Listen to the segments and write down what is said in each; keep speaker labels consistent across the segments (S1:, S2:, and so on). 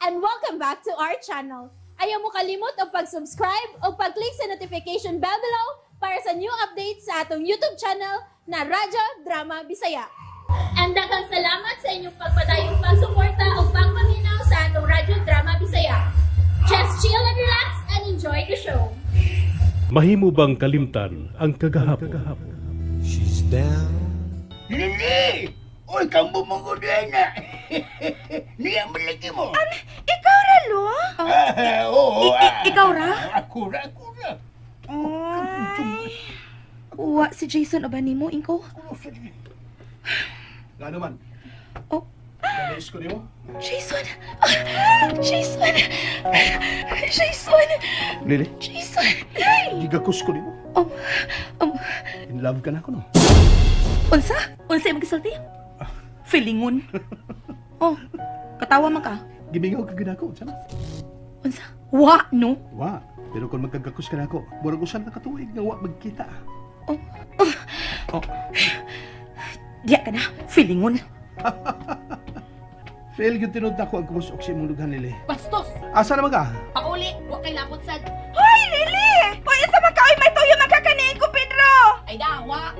S1: And welcome back to our channel. Ayaw mo kalimot og pag-subscribe o pag-click sa notification bell below para sa new updates sa atong YouTube channel na Radyo Drama Bisaya. And daghang salamat sa inyong pagpadayong pagsuporta o pagpaminaw sa atong Radyo Drama Bisaya. Just chill and relax and enjoy the show.
S2: Mahimo bang kalimtan ang kagahapon?
S3: She's down.
S4: Lili! Uy, kambo mo ko na. Niya malaki mo.
S5: Ikaw ra, lo?
S4: Ah, oo.
S5: Ikaw ra?
S4: Ako ra, ako ra.
S5: Ay. Uwa, si Jason o ba nimo, Inko?
S6: Gano man?
S5: Oh.
S6: Namiss ko nimo?
S5: Jason! Ah, Jason! Jason!
S6: Lili,
S5: Jason! Ay!
S6: Gigakos ko nimo. In love ka na ako, no?
S5: Unsa? Unsa imong gisulti? Feelingon. Oh, katawa man ka.
S6: Gimingaw ka gid ako, unsa man?
S5: Unsa? Wa, no?
S6: Wa. Pero kung magkagakos ka na ako, murag usan ka katuig nga wa magkita.
S5: Oh.
S6: Oh.
S5: Diya ka na, feelingon.
S6: Feel gyud tinud ako ang kumusok sa imong dughan, Lili.
S7: Bastos!
S6: Asa naman ka?
S7: Pauli! Wa kay labot sad!
S5: Hoy, Lili! Hoy, isa man ka! Oy, may tuyo man kakanin ko, Pedro!
S7: Ay dawa!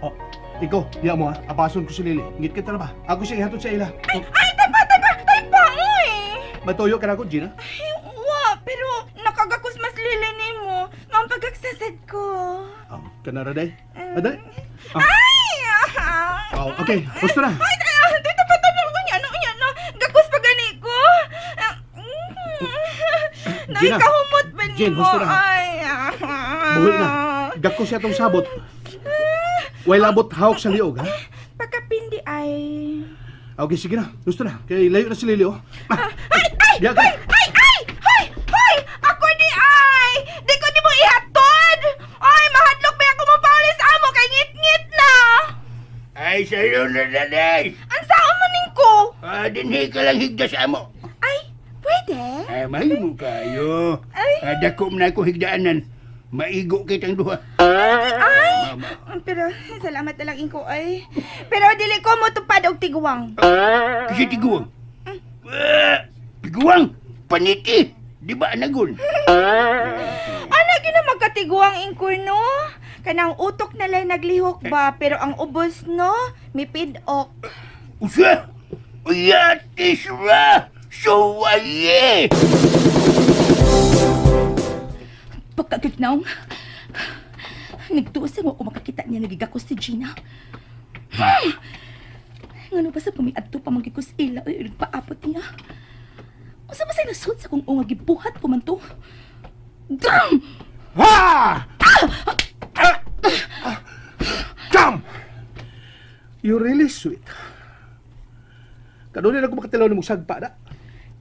S6: Oh, ikaw, diya mo ha. Apason ko si Lili. Ngit kita na ba? Ako siya ihatod sa ila.
S5: Ay, ay, taypa, taypa! Taypa, oy!
S6: May tuyo ka na ako, Gina?
S5: Ay, wa, pero nakagakos mas Lili nimo. Ma'am, pagagsasad ko.
S6: Oh, kanara day. Aday? Ah.
S5: Ay! Ah.
S6: Oh, okay, gusto na.
S5: Ay, dito pa tanong ko niya, ano niya, no? Gakos pa gani ko.
S6: Gina.
S5: Nakahumot ba nimo?
S6: Jane, gusto na.
S5: Ay, ah.
S6: Buhi na. Gakos siya tong sabot. Way labot hawak sa liog, ha?
S5: Pagkapindi ay...
S6: Okay, sige na. Gusto na. Kay layo na si Lili, oh.
S5: Ay, ay,
S6: Diya ka.
S5: ay, ay, ay, ay, ay, ako ni ay! Di ko ni mo ihatod! Ay, mahadlok ba ako mo pauli sa amo kay ngit-ngit na!
S4: Ay, sa'yo na nanay.
S5: Ang sao man ning ko?
S4: Ah, dinhi ka lang higda sa amo.
S5: Ay, pwede?
S4: Ay, mahimo kayo.
S5: Ay.
S4: Ah, dako man ako higdaanan. Maigo kitang duha.
S5: Ay!
S4: Mama.
S5: Pero, salamat na lang ingko ay. Pero dili ko mo tupad og tiguang.
S4: Kasi tiguang. Ah, tiguang! Paniti! Di ba anagon?
S5: Ana gina magkatiguang ingko no? Kanang utok na lang naglihok ba, pero ang ubos no, mipidok.
S4: Usa! Uyatis ra! Suwaye!
S5: Pagkagignaw, nagtuos mo ako makakita niya nagigakos si Gina. Ngano ba sa pumiadto pa manggikos ila o nagpaapot niya? Unsa ba sa nasod sa kung unga gibuhat ko man to? Drum!
S6: Ha! Come! You're really sweet. Kanunay na ko makatilaw ni mong sagpa na.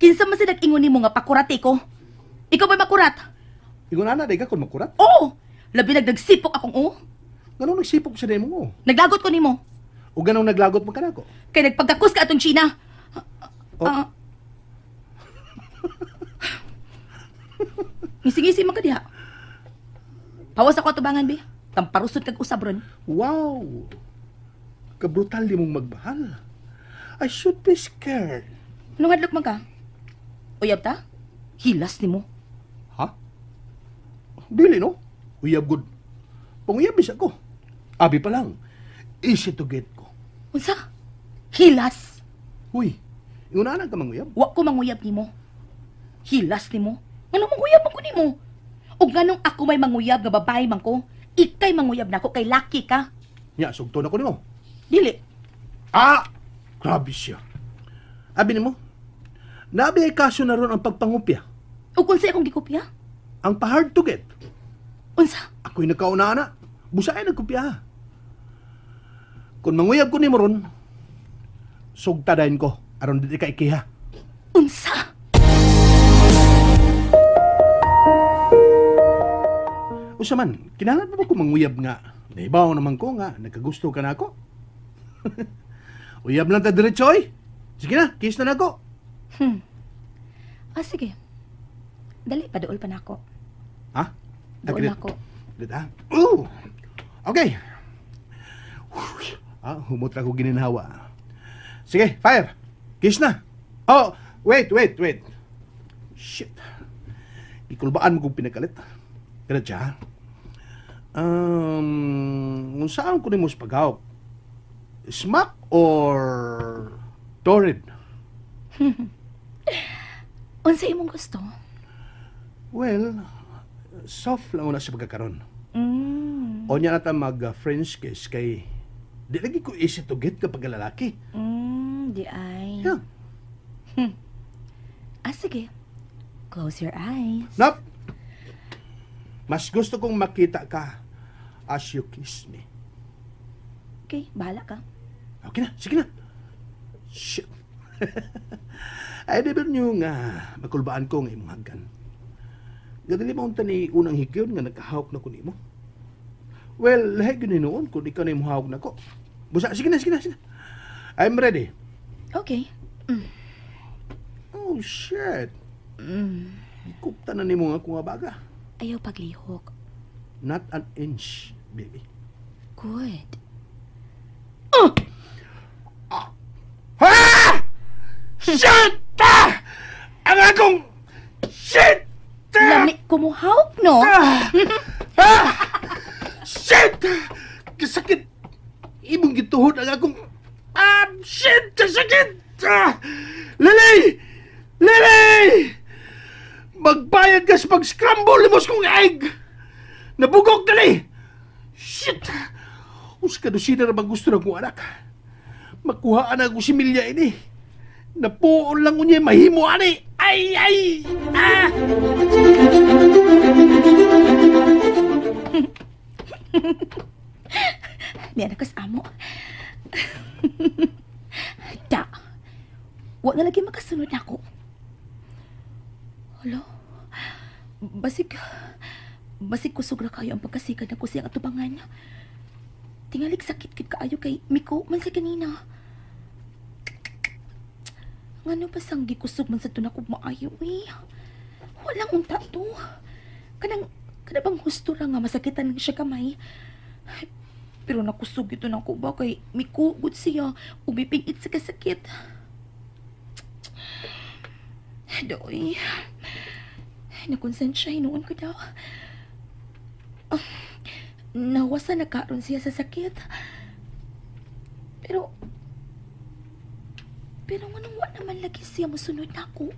S5: Kinsa man sa nag-ingon nimo nga pakurati ko? Ikaw ba'y makurat?
S6: Ingon ana, di ka kung makurat?
S5: Oo! Labi nagnagsipok akong oo.
S6: Ganong nagsipok sa nimo mo?
S5: Naglagot ko nimo.
S6: O ganong naglagot mo ka na ako?
S5: Kay nagpagkakos ka atong China.
S6: Oh.
S5: Ah. Ngisi-ngisi man ka diha. Pawas ako atubangan, be. Tamparusod kag usab ron.
S6: Wow! Kabrutal di mong magmahal. I should be scared.
S5: Anong hadlok man ka? Uyab ta? Hilas nimo.
S6: Ha? Dili, no? Uyab good. Panguyab bisa ko. Abi pa lang. Easy to get ko.
S5: Unsa? Hilas?
S6: Uy, inguna na ka manguyab?
S5: Wa ko manguyab nimo. Hilas nimo. Nganong manguyab man ko nimo? Ug nganong ako may manguyab nga babae man ko, ikay manguyab nako kay laki ka.
S6: Nya, sugton ako nimo.
S5: Dili.
S6: Ah! Grabe siya. Abi nimo, nabi ay kaso na ron ang pagpangupya.
S5: Ug unsa akong gikopya?
S6: Ang pa-hard to get.
S5: Unsa?
S6: Ako'y nagkauna na. Busa ay nagkopya. Kung manguyab ko nimo ron, sugtadain ko aron di ka ikiha.
S5: Unsa?
S6: Usa man, kinahanglan pa ba ko manguyab nga? Naibaw naman ko nga, nagkagusto ka na ako. Uyab lang ta diretso, oy. Sige na, kiss na nako.
S5: Ah, sige. Dali, paduol pa nako.
S6: Ha?
S5: Duol
S6: Agreed.
S5: nako.
S6: Dito, ha? Ooh! Okay. Ah, humot ra ko gininhawa. Sige, fire. Kiss na. Oh, wait, wait, wait. Shit. Gikulbaan mo kong pinakalit. Kada siya. Kung saan ko nimo sa paghawak? Smack or torrid?
S5: Unsa imong gusto?
S6: Well, soft lang una sa pagkakaron.
S5: Mm.
S6: O niya na ta mag-French kiss kay di lagi ko easy to get kapag lalaki.
S5: Di ay.
S6: Yeah.
S5: Ah, sige. Close your eyes.
S6: Nope. Mas gusto kong makita ka as you kiss me.
S5: Okay, bahala ka.
S6: Okay na, sige na. Shit. I never knew nga makulbaan ko nga imong hagkan. Gadali mo unta ni unang higyon nga nagkahawak na ko nimo. Well, lahi gyud ni noon kung ikaw na imong hawak na ko. Busa, sige na, sige na, sige na. I'm ready.
S5: Okay.
S6: Oh, shit. Gikupta na nimo nga akong baga.
S5: Ayaw paglihok.
S6: Not an inch, baby.
S5: Good.
S6: Ha! Shit! Ah! Ang akong... Shit!
S5: Lami kumuhawk, no?
S6: Ah! Ah! Shit! Kasakit! Imong gituhod ang akong... Ah! Shit! Kasakit! Ah! Lily! Lily! Magbayad ka sa pag-scramble limos kong egg! Nabugok dali! Shit! Usa ka dosina ra bang gusto na kong anak. Makuhaan na ako si Milya ini. Napuon lang unya mahimo ani. Ay! Ay! Ah!
S5: Niya na kas amo. Da. Wa na lagi makasunod nako. Hala. Basig kusog ra kayo ang pagkasikad na ko siyang atubangan. Tingalig sakit kid kaayo kay Miko man sa kanina. Ngano pa sang gikusog man sa tunakog maayo eh. Walang unta to. Kanang kada bang husto ra nga masakitan siya kamay. Pero nakusog ito na ko ba kay Miko gud siya umipingit sa kasakit. Doy. Nakonsensya hinuon ko daw. Nawasa na karon siya sa sakit. Pero nganong wa naman lagi siya mosunod nako.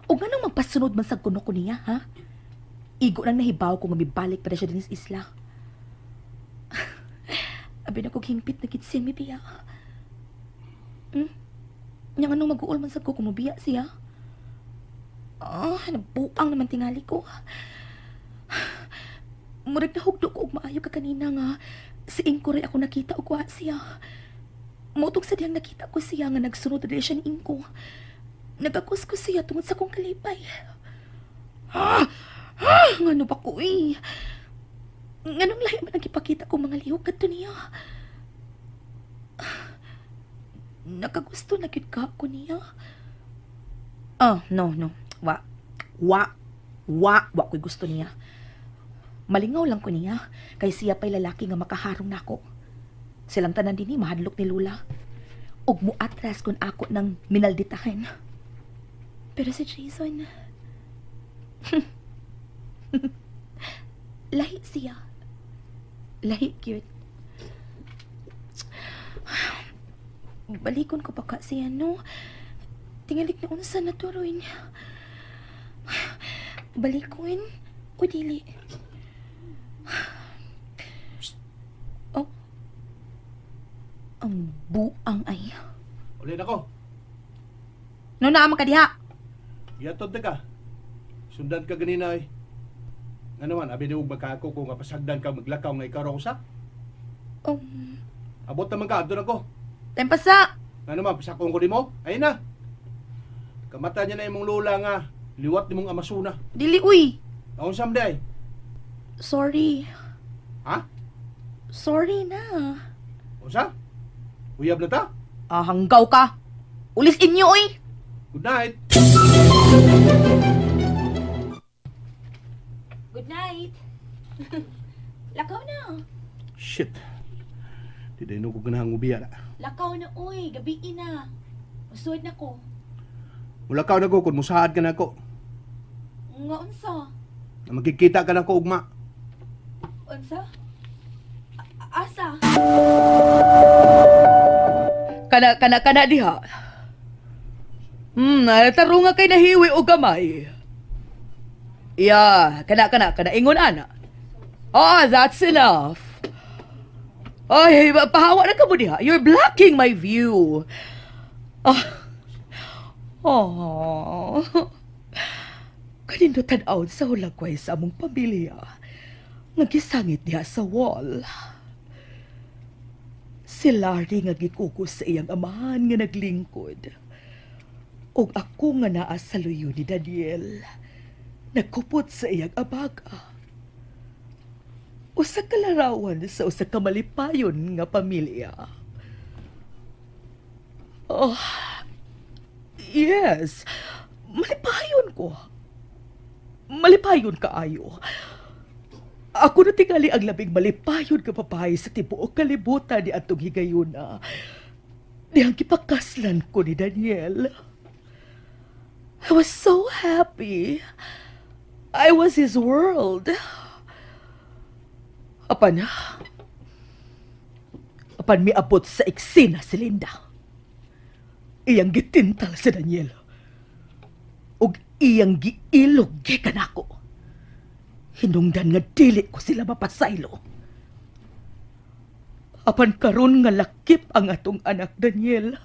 S5: O nganong magpasunod man sa kuno ko niya, ha? Igo nang nahibaw ko nga mibalik pa na siya dinis isla. Abi na kog hingpit na gid siya mibiya. Nya nganong mag-uol man sad ko kung mobiya siya. Ah, nabuang naman tingali ko. Murag nahugdo ko og maayo ka kanina nga si Ingko ray ako nakita og wa siya. Motog sa diyang nakita ko siya nga nagsunod dili siya ni Ingko. Nagakos ko siya tungod sa akong kalipay. Ah! Ah! Ngano ba ko eh? Nganong lahi man ang gipakita ko mga lihok kadto niya? Nakagusto na gyud ka ko niya. Oh, no, no. Wa. Wa. Wa. Wa ko'y gusto niya. Malingaw lang ko niya. Kay siya pa'y lalaki nga makaharong nako. Silang tanan dinhi mahadlok ni Lula. Ug muatras kun ako ng minalditahin. Pero si Jason... Lahi siya. Lahi cute. Balikon ko pa ka siya, no? Tingalik na unsa na turoy niya. Balikon o dili? Oh. Ang buang ay.
S6: Ulin ako.
S5: No naman ka diha.
S6: Giatod na ka. Sundan ka ganina ay. Nga naman, abi ni og magkaako ko nga pasagdan ka maglakaw nga ikaw ra usa. Abot naman ka, adto na ko.
S5: Tempasa.
S6: Nga naman, pasakong ko nimo. Ayun na. Kamata niya na imong lola nga liwat nimong amasuna.
S5: Dili uy.
S6: Naon sam day?
S5: Sorry.
S6: Ha?
S5: Sorry na.
S6: Unsa? Uyab na ta?
S5: Ah, hanggaw ka. Ulis inyo uy.
S6: Good night.
S5: Good night. Lakaw na.
S6: Shit. Di dahil ko ganahang ubiya na.
S5: Lakaw na uy, gabi na. Musuod na ko.
S6: Mulakaw na ko kung musaad ka na ako.
S5: Nga unsa?
S6: Na magkikita ka na ko ugma.
S5: Unsa? Asa? Kana kana kana diha. Tarunga kay nahiwi og gamay. Yeah, kana kana kana ingon ana. Oh, that's enough. Ay, pahawa na ka mo diha. You're blocking my view. Ah. Oh. Kanindot tan-awon sa hulagway sa among pamilya. Nga gisangit diha sa wall. Si Larry nga gikugos sa iyang amahan nga naglingkod. Og ako nga naa sa luyo ni Daniel. Nagkupot sa iyang abaga. Usa ka larawan sa usa ka malipayon nga pamilya. Oh, yes. Malipayon ko. Malipayon kaayo. Ako na tingali ang labing malipayon nga babae sa tibuok kalibutan ni atong higayuna. Dihang gipakaslan ko ni Daniel. I was so happy. I was his world. Apan miabot sa eksena si Linda. Iyang gitintal si Daniel. Ug iyang giilog gikan ako. Hinungdan nga dili ko sila mapasaylo. Apan karon nga lakip ang atong anak Daniel.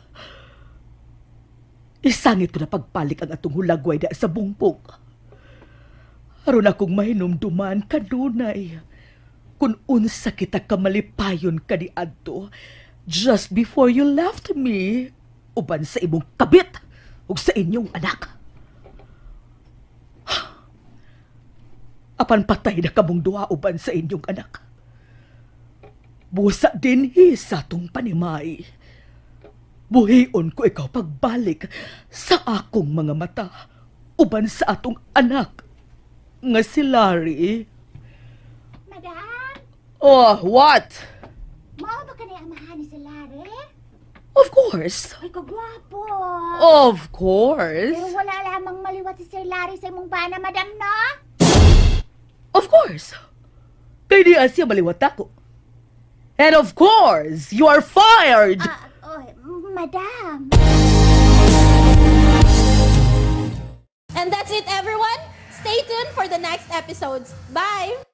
S5: Isangit ko na pagbalik ang atong hulagway da sa bungpog. Aron akong mahinumduman kanunay kung unsa kita kamalipayon kaniadto just before you left me uban sa imong kabit ug sa inyong anak. Apan patay na kamong duha uban sa inyong anak. Busa dinhi sa atong panimay. Buhion ko ikaw pagbalik sa akong mga mata uban sa atong anak nga si Larry.
S8: Madam,
S5: Oh, what?
S8: mao ba kanay amahan ni si Larry?
S5: Of course.
S8: Ay, kagwapo.
S5: Of course.
S8: Pero wala lamang maliwat si Sir Larry sa imong bana, madam, no?
S5: Of course. Kay di siya maliwat ako. And of course, you are fired!
S8: Ah, oh, madam.
S1: And that's it, everyone. Stay tuned for the next episodes. Bye!